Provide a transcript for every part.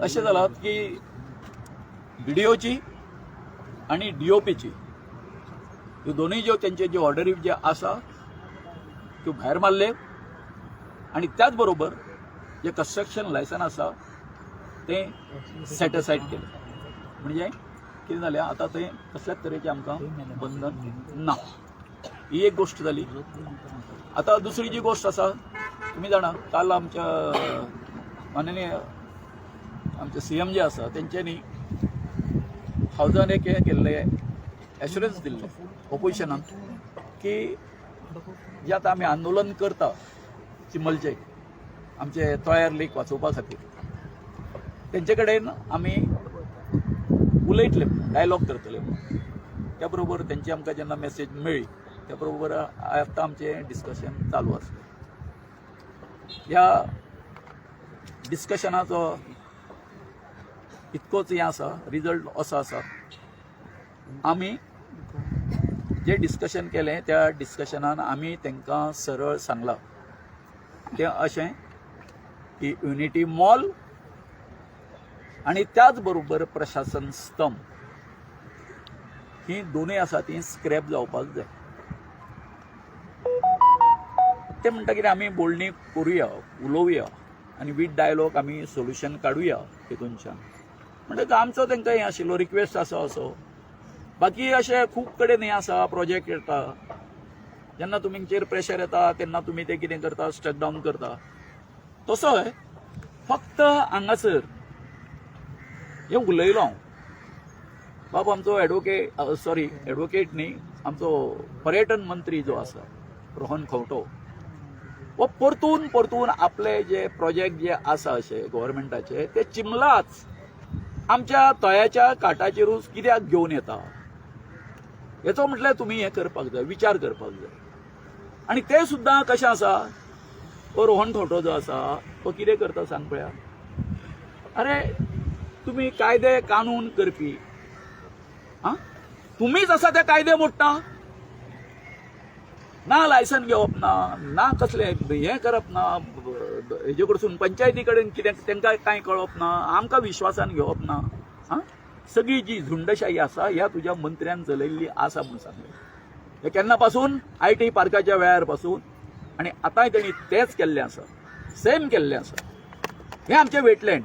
अशें जालां की बीडीओची आनी डीओपीची ह्यो दोनूय ज्यो तेंचे ज्यो ऑर्डरी ज्यो आसा त्यो भायर मारले आनी त्याच बरोबर जे कन्स्ट्रक्शन लायसन आसा तें सेटसायड केलें. म्हणजे कितें जालें आतां तें कसल्याच तरेचें आमकां बंधन ना. ही एक गोश्ट जाली. आतां दुसरी जी गोश्ट आसा, तुमी जाणा काल आमच्या माननीय आमचे सीएम जे आसा तेंच्यांनी हावजान एक हें केल्लें, एश्युरन्स दिल्लें ओपोजिशनाक की जे आतां आमी आंदोलन करता चिंबलचें आमचे तळ्यार लेक वाचोवपा खातीर, तेंचे कडेन आमी उलयतले, डायलॉग करतले म्हणून. त्या बरोबर तेंची आमकां जेन्ना मेसेज मेळ्ळी त्या बरोबर आतां आमचें डिस्कशन चालू आसलें. ह्या डिस्कशनाचो इतकोच हें आसा, रिजल्ट असो आसा, आमी जे डिस्कशन केलें त्या डिस्कशनान आमी तांकां सरळ सांगलां तें अशें की युनिटी मॉल आनी त्याच बरोबर प्रशासन स्तंभ ही दोनूय आसा ती स्क्रॅप जावपाक जाय. ते म्हणटा कितें आमी बोलणी करुया, उलोवया आनी वीथ डायलॉग आमी सोल्युशन काडुया तितूनच्यान. म्हणटकच आमचो तांकां हें आशिल्लो रिक्वेस्ट आसा असो. बाकी अशें खूब कडेन हें आसा, प्रोजेक्ट येता जेन्ना तुमचेर प्रेशर येता तेन्ना तुमी ते कितें करता, स्टक डावन करता. तसोय फक्त हांगासर हें उलयलो हांव, बाब आमचो एडवोकेट, सॉरी एडवोकेट न्ही, आमचो पर्यटन मंत्री जो आसा रोहन खंवटो हो परतून परतून आपले जे प्रोजेक्ट जे आसा अशे गव्हर्मेंटाचे ते चिमलाच आमच्या तळ्याच्या काटाचेरूच कित्याक घेवन येता हेचो म्हटल्यार तुमी हें करपाक जाय, विचार करपाक जाय. आनी ते सुद्दां कशें आसा, हो रोहन खंवटो जो आसा तो कितें करता सांग पळया. अरे तुमी कायदे कानून करपी, आं तुमीच आसा ते कायदे मोडटा, ना लायसन घेवप ना, ना कसलें हें करप ना, हेजे कडसून पंचायती कडेन कितें तांकां कांय कळप ना, आमकां विश्वासान घेवप ना. आं सगळी जी झुंडशाही आसा ह्या तुज्या मंत्र्यान चलयल्ली आसा म्हूण सांगलें. हे केन्ना पासून IT पार्काच्या वेळार पासून आनी आतांय तेणी तेंच केल्लें आसा, सेम केल्लें आसा. हें आमचें वेटलँड.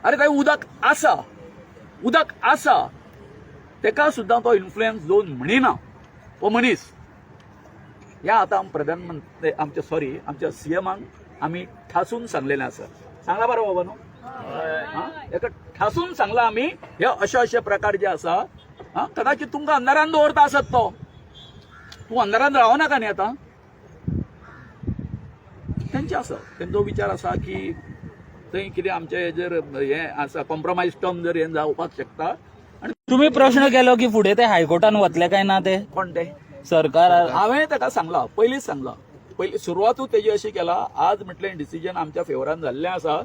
अरे थंय उदक आसा, उदक आसा, तेका सुद्दां तो इन्फ्लुयन्स झोन म्हणिना हो मनीस. ह्या आतां प्रधानमंत्री आमच्या, सॉरी, आमच्या सीएमाक आमी ठासून सांगलेलें आसा. सांगला बरो बाबा न्हू? हां, हेका ठासून सांगला आमी हे अशे अशे प्रकार जे आसा. हां, कदाचित तुमकां अंधारान दवरता आसत तो, तूं अंधारान रावनाका न्ही आतां. तेंचे आसा, तेंचो विचार आसा की थंय कितें आमचे जर हें आसा कॉम्प्रोमायज टर्म जर हें जावपाक शकता आनी तुम्ही प्रश्न केलो की फुडें ते हायकोर्टान वतले काय ना ते? कोण ते? सरकार. हांवें ताका सांगलां, पयलींच सांगलां, पयली सुरवातूच तेजी अशी केला, आज म्हटलें डिसिजन आमच्या फेवरान जाल्लें आसा,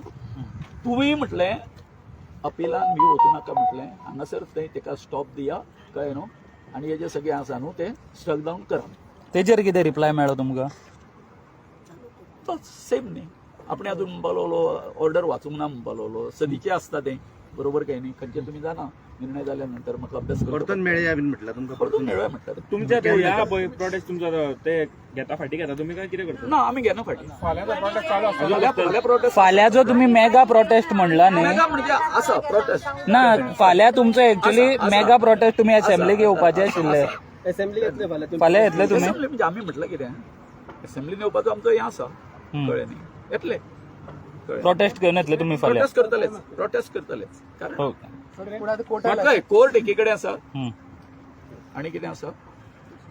तुमी म्हटलें अपिलान बी वचूं नाका म्हटलें, हांगासर थंय तेका स्टॉप दिया, कळ्ळें न्हू, आनी हे जे सगळें आसा न्हू तें स्ट्रक डावन करा. तेचेर कितें रिप्लाय मेळ्ळो तुमकां? तोच सेम न्ही, आपणे अजून म्हणपा लागलो ऑर्डर वाचूंक ना म्हणपा लागलो. सदीचें आसता तें, बरोबर काय न्ही? खंयचें तुमी जाणा, निर्णय जाल्या नंतर म्हाका अभ्यास करचो. परतून मेळया बीन म्हटलं तुमकां? परतून मेळुया म्हटलं. तुमच्या ते ह्या पळय प्रोटेस्ट तुमचो ते घेता, फाटी घेता तुमी काय कितें करता? ना, आमी घेना फाटी. फाल्यां फाल्यां प्रोटेस्ट. फाल्यां जो तुम्ही मेगा प्रोटेस्ट म्हणला न्ही. मेगा म्हणजे आसा प्रोटेस्ट. ना, फाल्यां तुमचो एक्चुअली आसा, आसा. मेगा प्रोटेस्ट तुमी असेंब्लीक येवपाचे आशिल्ले. असेंब्ली येतले फाल्यां तुमी? फाल्यां येतले तुमी? असेंब्ली म्हणजे आमी म्हटलं कितें, असेंब्लीन येवपाचो आमचो हें आसा, कळ्ळें न्ही, येतले, कळ्ळें. प्रोटेस्ट घेवन येतले तुमी फाल्यां? प्रोटेस्ट करतलेच, प्रोटेस्ट करतलेच, कारण ओके. म्हाका कोर्ट एकी कडेन आसा आनी कितें आसा,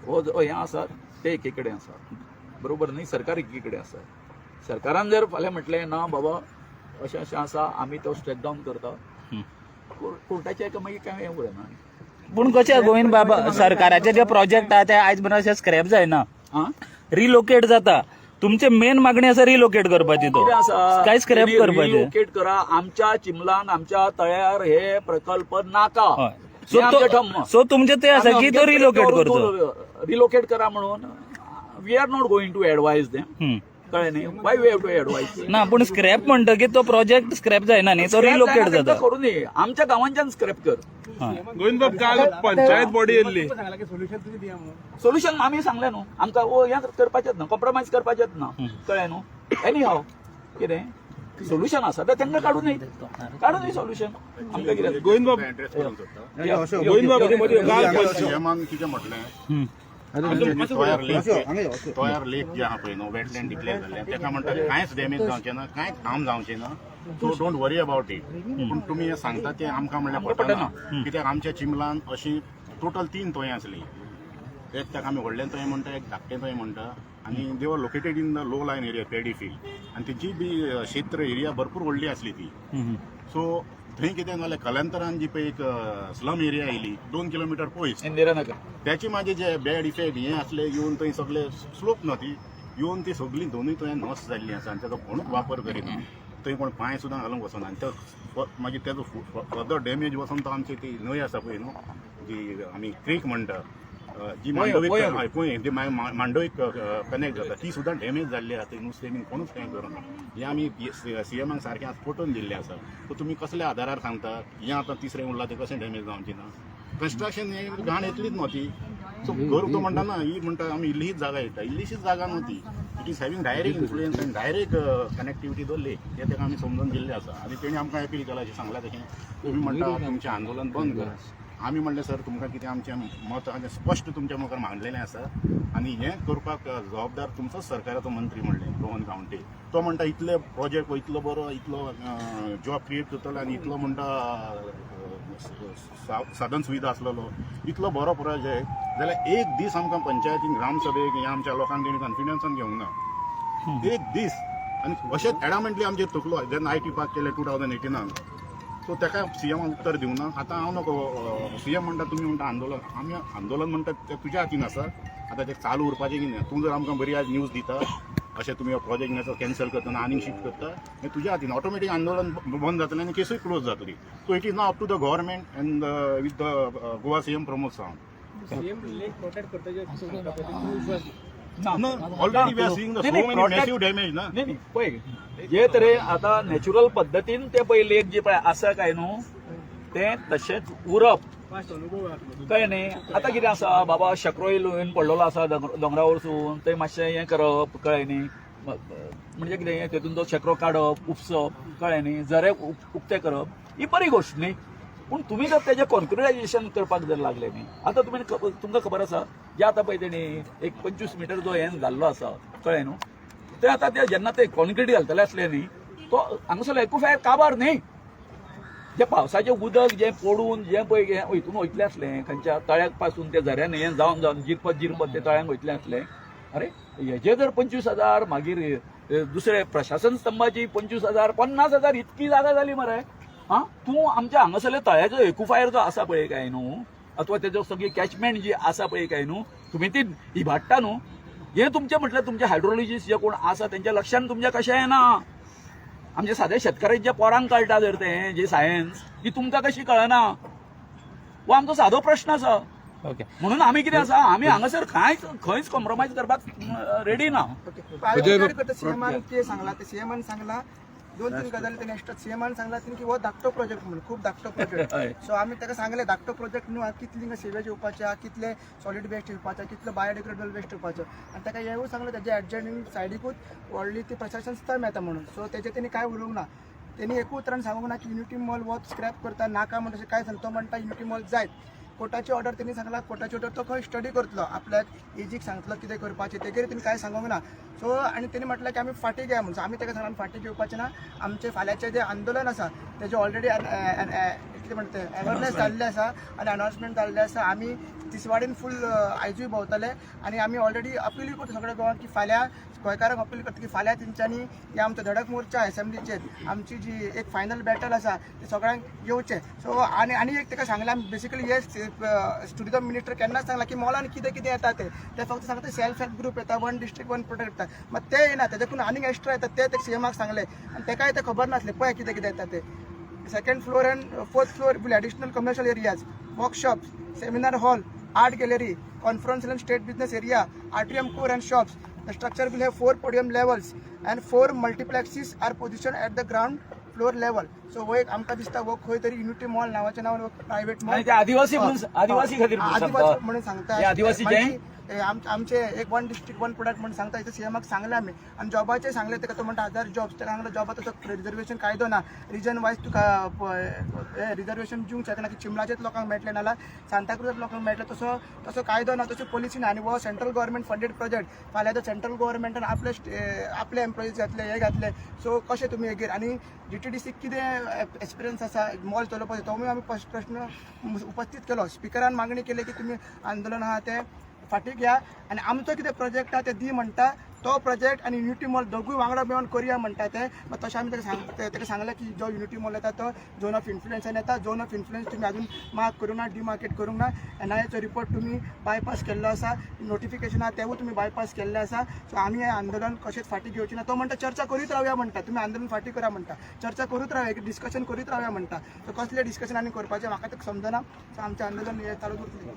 हो जो हें आसा ते एकी कडेन आसा, बरोबर न्ही? सरकार एकी कडेन आसा. सरकारान जर फाल्यां म्हटलें ना बाबा अशें अशें आसा, आमी तो स्टेप डावन करता, कोर्टाच्या एका मागीर काय हें उरना. पूण कशें गोविंद बाबा, सरकाराचे जे प्रोजेक्ट आहा ते आयज मेरेन अशे स्क्रॅप जायना. आं. रिलोकेट जाता. तुमचे मेन मागणी आसा रिलोकेट करपाची तो. कितें आसा, काय स्क्रॅप करपाचे. रिलोकेट करा. आमच्या चिमलान, आमच्या तळ्यार हे प्रकल्प नाका. हय. हे आमचें ठम्म. सो तुमचे ते आसा की तो रिलोकेट करचो. रिलोकेट करा म्हणून we are not going to advise them. कळ्ळें न्ही? Why we have to advise? ना, पूण स्क्रॅप म्हणटकीर तो प्रोजेक्ट स्क्रॅप जायना न्ही, तो रिलोकेट जाता. करू न्ही, आमच्या गांवांच्यान स्क्रॅप कर. गोविंद बाब, काल पंचायत बॉडी येयल्ली. सोल्युशन आमी सांगलें न्हू, आमकां ओ हें करपाचेंच ना, कॉम्प्रोमायज करपाचेंच ना, कळ्ळें न्हू? एनी हाव, कितें सोल्युशन आसा तें तांकां काडून न्ही, काडून न्ही सोल्युशन आमकां कितें. गोविंद बाब, गोविंद बाब, काल सीएमान कितें म्हटलें? तोयार लेक, तोयार लेक जे आहा पळय न्हू, वेटलँड डिक्लेअर जाल्लें, तेका म्हणटा कांयच डॅमेज जावचें ना, कांयच हार्म जावचें ना, so don't worry about it. पूण तुमी हें सांगता तें आमकां म्हणल्यार पटना, कित्याक आमच्या चिंबलान अशी टोटल तीन तोयां आसलीं. एक ताका आमी व्हडलें तोयें म्हणटा, एक धाकटें तोयें म्हणटा, आनी they were located in the low lying area, paddy field, आनी तेजी बी क्षेत्र एरिया भरपूर व्हडली आसली ती. सो थंय कितें जालें, कलांतरान जी पळय एक स्लम एरिया येयली 2 किलोमिटर पयस, इंदिरानगर, त्याची मागीर जे बॅड इफेक्ट हे आसले येवन थंय सगळे स्लोप न्हू ती येवन ती सगळी दोनूय थंय नस जाल्ली आसा आनी ताचो कोणूच वापर करिना. थंय कोण पांय सुद्दां घालूंक वचना आनी तो मागीर तेजो फर्दर डॅमेज वचून तो आमची ती न्हंय आसा पळय न्हू, जी आमी क्रीक म्हणटा, जी मांडवीक, हय पळय, जी मांडवीक कनेक्ट जाता, ती सुद्दां डॅमेज जाल्ली आसा. थंय नुस्तें बीन कोणूच कांय करना. हें आमी सीएमाक सारकें आज पटोवन दिल्लें आसा. सो तुमी कसल्या आदारार सांगता हें? आतां तिसरें उरलां तें कशें डॅमेज जावचें ना? कन्स्ट्रक्शन हें घाण येतलीच न्हू ती. सो घर तो म्हणटा ना, ही म्हणटा आमी इल्लीच जागा येता, इल्लीशीच जागा न्हू ती. It is having direct influence and direct connectivity the lake. हें ताका आमी समजून दिल्लें आसा आनी तेणी आमकां अपील केलां, अशें सांगलां तशें तुमी म्हणटा तुमचें आंदोलन बंद करा. आमी म्हणलें, सर, तुमकां कितें आमचें मत आहा तें स्पश्ट तुमच्या मुखार मांडलेलें आसा आनी हें करपाक जबाबदार तुमचोच सरकाराचो मंत्री म्हणलें रोहन गांवटे. तो म्हणटा इतले प्रोजेक्ट इतलो बरो, इतलो जॉब क्रिएट करतलो आनी इतलो म्हणटा साधन सुविधा आसलेलो इतलो बरो प्रोजेक्ट जाल्यार एक दीस आमकां पंचायतीन ग्रामसभेक ह्या आमच्या लोकांक तेणी कॉन्फिडन्सान घेवंक ना एक दीस. आनी अशेंच एडामेंटली आमचेर तकलो जेन्ना I T पार्क केलें 2018नान, सो ताका सीएमान उत्तर दिवंक ना. आतां हांव नको, सीएम म्हणटा तुमी म्हणटा आंदोलन, आमी आंदोलन म्हणटा तें तुज्या हातीन आसा. आतां तें चालू उरपाचें की ना, तूं जर आमकां बरी आज न्यूज दिता अशें तुमी हो प्रोजेक्ट कॅन्सल करतना आनीक शिफ्ट करता, हें तुज्या हातीन. ऑटोमॅटीक आंदोलन बंद जातलें आनी केसूय क्लोज जातली. So it is now up to the government and with the Goa CM Pramod Sawant. CM lake protect करता जे सांगता पळय, तेतून विश्वास ना. No, already we are seeing the so many massive damage ना. नाही नाही, पळय, जे तरेन आतां नॅचरल पद्दतीन ते पळय लेक जे पळय आसा काय न्हू, तें तशेंच उरप. पास्ट अनुभव आहा तुमकां. कळ्ळें न्ही? आतां कितें आसा बाबा, शेकरो येवन पडलेलो आसा दोंगरा वरसून, थंय मातशें हें करप, कळ्ळें न्ही? म्हणजे कितें, तेतून तो शेकरो काडप, उपसप, कळ्ळें न्ही, झरे उक्ते करप ही बरी गोश्ट न्ही. पूण तुमी जर तेजें कॉन्क्रिटायजेशन करपाक जर लागले न्ही, आतां तुमी तुमकां खबर आसा जे आतां पळय तेणी एक 25 मिटर जो हें घाल्लो आसा, कळ्ळें न्हू, ते आतां ते जेन्ना ते कॉन्क्रीट घालतले आसले न्ही, तो हांगासरलो एक्वाफायर काबार न्ही. जे पावसाचें उदक जें पडून जें पळय हें हितून वयतलें आसलें, खंयच्या तळ्याक पासून ते झऱ्यान हें जावन जावन जिरपत जिरपत ते तळ्यांक वयतलें आसलें. अरे, हेजे जर 25,000, मागीर दुसरे प्रशासन स्तंभाची 25,000, 50,000, इतकी जागा जाली मरे. आं, तूं आमच्या हांगासरल्या तळ्याचो एक्वाफायर जो आसा पळय काय न्हू, अथवा तेजो सगळी कॅचमेंट जी आसा पळय काय न्हू, तुमी ती इबाडटा न्हू. हें तुमचें म्हटल्यार तुमचे हायड्रोलॉजिस्ट जे कोण आसा तेंच्या लक्षान तुमच्या कशें येना? आमच्या साद्या शेतकऱ्यांच्या पोरांक कळटा जर तें जे सायन्स ती तुमकां कशी कळना, हो आमचो सादो प्रश्न आसा. म्हणून आमी कितें आसा, आमी हांगासर कांयच खंयच कॉम्प्रोमायज करपाक रेडी ना. करता सीएमान कितें सांगला ते, सीएमान सांगला दोन तीन गजाली तेणे एक्स्ट्रा. सीएमान सांगला तेणी की हो धाकटो प्रोजेक्ट म्हणून, खूब धाकटो प्रोजेक्ट. सो आमी ताका सांगले, धाकटो प्रोजेक्ट न्हू, कितली सिवेज येवपाचे, कितले सॉलिड वेस्ट येवपाचे, कितलो बायोडिग्रेडेबल वेस्ट येवपाचो. आनी ताका हेवूय सांगलें, तेजे एडजॉइनिंग सायडीकूच व्हडली ती प्रशासन स्तंभ येता म्हणून. सो तेजे तेणी कांय उलोवंक ना. तेणी एकूय उतरान सांगूंक ना की युनिटी मॉल हो स्क्रॅप करता नाका म्हणून, अशें कांय सांगता. तो म्हणटा युनिटी मॉल जायत. कोर्टाची ऑर्डर तेणी सांगला, कोर्टाची ऑर्डर तो खंय स्टडी करतलो, आपल्याक एजीक सांगतलो कितें करपाचें, तेजेर तेणी कांय सांगूंक ना. सो आनी तेणी म्हटलें की आमी फाटीं घेया म्हणून. सो आमी ताका सांगलां, आमी फाटीं घेवपाचें ना. आमचें फाल्यांचें जें आंदोलन आसा तेजें ऑलरेडी कितें म्हणटा तें अवेरनेस जाल्लें आसा आनी अनावन्समेंट जाल्लें आसा. आमी तिसवाडीन फूल आयजूय भोंवतले आनी आमी ऑलरेडी अपिलूय करता सगळ्या गोवान की फाल्यां गोंयकारांक अपील करता की फाल्यां तेंच्यांनी हे आमचो धडक मोर्चा असेंब्लीचेर आमची जी एक फायनल बॅटल आसा ते सगळ्यांक येवचें. सो आनी आनी एक ताका सांगलें आमी, बेसिकली हे टुरिजम मिनिस्टर केन्नाच सांगला की मॉलान कितें कितें येता तें, ते फक्त सांगता सेल्फ हेल्प ग्रुप येता, वन डिस्ट्रिक्ट वन प्रोडक्ट येता. मात ते येना, तेज्याकून आनीक एक्स्ट्रा येता ते सीएमाक सांगलें आनी तेकाय तें खबर नासलें. पळय कितें कितें येता ते, second floor and fourth floor will additional commercial areas, workshops, seminar hall, art gallery, conference and state business area, atrium core and shops. The structure will have 4 podium levels and 4 multiplexes are position at the ground floor level. So हो एक आमकां दिसता हो खंय तरी unity mall नावाच्या नावान private mall आनी ते आदिवासी म्हणून आदिवासी खातीर म्हणून आदिवासी सांगता. म्हणून सांगता. हे आदिवासीचे? म्हणजे, आमचे एक वन डिस्ट्रिक्ट वन प्रोडक्ट म्हणून सांगता. इथं सीएमाक सांगलें आमी आनी जॉबाचे सांगले ताका. तो म्हणटा 1000 जॉब्स. ताका सांगलें जॉबा तसो रिजर्वेशन कायदो ना, रिजन वायज तुका रिजर्वेशन दिवंक शकना की चिमलाचेच लोकांक मेळटलें नाल्यार सांताक्रुजाच लोकांक मेळटलें, तसो तसो कायदो ना, तशी पॉलिसी ना. आनी हो सेंट्रल गव्हर्मेंट फंडेड प्रोजेक्ट. फाल्यां तो सेंट्रल गव्हर्मेंटान आपले आपले एम्प्लॉईज घातले, हे घातले, सो कशें तुमी हेगेर आनी जीटीडीसी कितें एक्सपिरियन्स आसा मॉल चलोवपाचो, तोवूय आमी प्रश्न उपस्थित केलो. स्पिकरान मागणी केली की तुमी आंदोलन आहा तें फाटीं घ्या आनी आमचो कितें प्रोजेक्ट आहा ते दी म्हणटा तो प्रोजेक्ट आनी युनिटी मॉल दोगूय वांगडा मेळून करुया म्हणटा ते. मागीर तशें आमी ताका ताका सांगलें की जो युनिटी मॉल येता तो झोन ऑफ इन्फ्लुएन्सान येता. झोन ऑफ इन्फ्लुएन्स तुमी अजून मार्क करूंक ना, डिमार्केट करूंक ना. एनआयएचो रिपोर्ट तुमी बायपास केल्लो आसा, नोटिफिकेशन आहा तेवूय तुमी बायपास केल्लें आसा. सो आमी हें आंदोलन कशेंच फाटीं घेवचें ना. तो म्हणटा चर्चा करीत रावया म्हणटा, तुमी आंदोलन फाटीं करा म्हणटा, चर्चा करीत रावया, एक डिस्कशन करीत रावया म्हणटा. सो कसलें डिस्कशन आनी करपाचें म्हाका तें समजना. सो आमचें आंदोलन हें चालू उरतलें.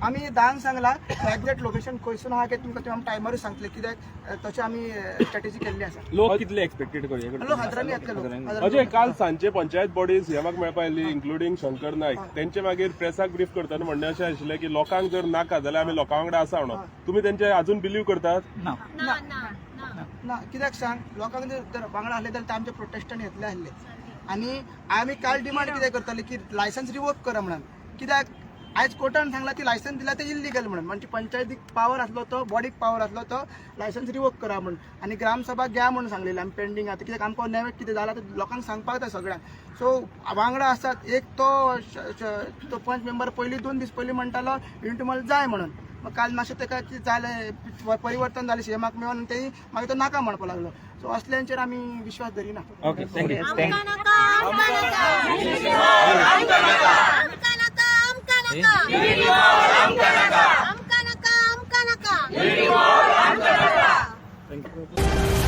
आमी धांक सांगला एक्झॅक्ट लोकेशन खंयसून आहा की तुमकां तुमी आमी टायमारूच सांगतले, कित्याक तशें आमी स्ट्रॅटेजी केल्ली आसा. लोक कितले एक्सपेक्टेड करूया? लोक हजारांनी येतले, लोक हजारांनी. अजय, काल सांजचे पंचायत बॉडीज सीएमाक मेळपा आयली, इन्क्लुडींग शंकर नायक. तेंचे मागीर प्रेसाक ब्रीफ करतना म्हणणें अशें आशिल्लें की लोकांक जर नाका जाल्यार आमी लोकां वांगडा आसा म्हणून. तुमी तेंचे अजून बिलीव करतात? ना. ना, कित्याक सांग, लोकांक जर जर वांगडा आसले जाल्यार ते आमच्या प्रोटेस्टान येतले आसले. आनी आमी काल डिमांड कितें करताले की लायसन्स रिवोक करा म्हणून, कित्याक आयज कोर्टान सांगला की लायसन्स दिला ते इल्लिगल म्हणून. म्हणजे पंचायतीक पावर आसलो तो, बॉडीक पावर आसलो तो लायसन्स रिवोक करा म्हणून. आनी ग्रामसभा घ्या म्हणून सांगलेले आमी पेंडींग आतां, कित्याक आमकां नवें कितें जालां तें लोकांक सांगपाक जाय सगळ्यांक. सो वांगडा आसात. एक तो तो पंच मेंबर पयलीं 2 दीस पयलीं म्हणटालो युनिटी मॉल जाय म्हणून. मग काल मातशें ताका कितें जालें, परिवर्तन जालें सीएमाक मेळोन, तेणी मागीर तो नाका म्हणपाक लागलो. सो असल्यांचेर आमी विश्वास धरिना. Okay, thank you. आमकां नाका, आमकां नाका, आमकां नाका, आमकां नाका, आमकां नाका, आमकां नाका, आमकां नाका.